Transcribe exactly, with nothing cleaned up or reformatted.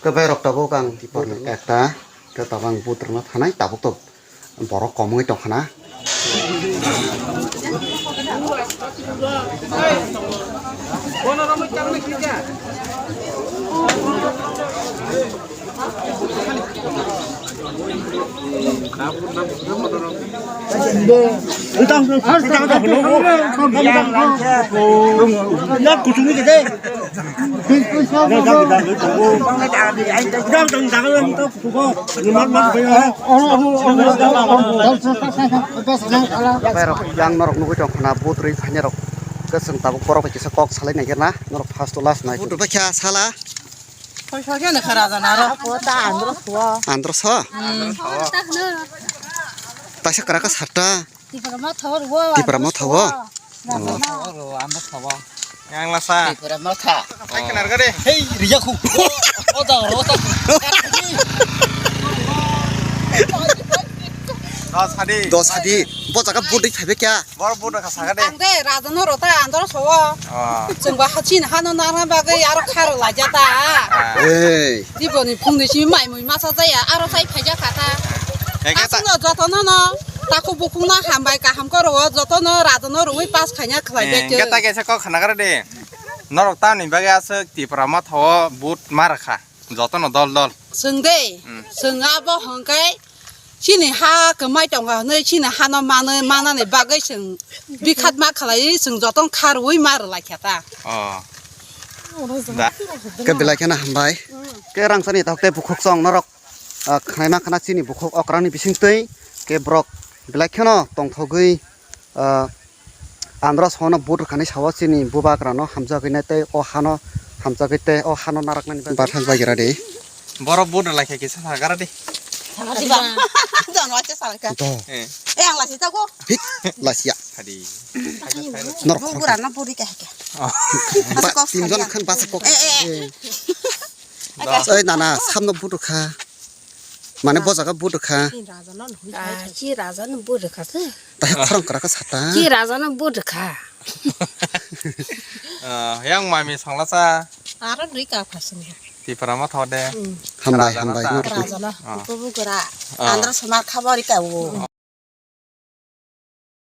Kwbai rok tabuk ang tipor ekta, tei tabuk ang vote rwna thanai, tabuk to borok kom wngwi tongkha na. Yang norok nugwi tong khna, vote rwi phainai rok. Khe chwng tabuk borok bai kisa kok salai nai khe na, norok first to last nai. Vote rwi kha sala. Koi kha khe nokha raja naro. Andro so? Hmm. Taisa kwrak kha sarta. Tipra Motha o rwo. Tipra Motha o? Raja no. Yang lasa. Tipra Motha. Hai kenar gade. Hei, riya khu. O da ro ta. Dos hadi. Dos hadi. Bo jaga budai thaibe kya? Bor vote kha saga de. Ang de raja no rota andor sowo. Ah. Chwng ba hachin hano narna bagwi aro kharo laja ta. Ah. Ei. Diboni phungni simi mai mui masa jaya aro sai phaija kha ta. Eke ta- Aswkno jotono no takhuk bukhukno hambai kaham koro o jotono raja no rwi pass khaina khlai Eh, bai eke ta khe. Kesa kok khana gara de. Norok tamni bagwi aswk Tipra Motha o vote ma rwkha. Jotono dol dol. Chwng de. Hmm. Chwng abo hwnkhe chini ha kwmai tongo hwnwi chini hano manwi manani bagwi chwng bikhat ma khlaiwi chwng jotono kharwi ma rwlai kha ta. Oh. Da. Ke belai kheno hambai. Ke rangchani tok tei bukhuk chwng norok, ah, khnaima khna chini bukhuk okrangni bisingtwi ke borok belai kheno tongthogwi, ah, Andro sono vote rwkha ni sao chini bubagra no hamjagwi nai tei o hano hamjagwi tei o hano naraknani bagwi. Bathak bagira de. Borok vote rwlai kha kisa sagara de. Diba? Jon wacha salai kha. Do. Eh. Eh, ang lasi tago. Hik, lasia. Hadi. Norok. Bura na buri kha kha. Oh. Ba, tinjon khan basa kok. Eh, eh. Eh. Oi nana, samno vote rwkha. Mane bo jaga vote rwkha. Ah, chi raja no vote rwkha se. Tahai khorang kwrak kha sata. Chi raja no vote rwkha. Ah, yang mami songla sa. Aro rwi ka phasung. Tipra Motha de. Hmm. Hambai, raja no hambai, ta. Norok. Raja no. Ah. Ipo bu kora. Ah. Andro somar khabari ka o.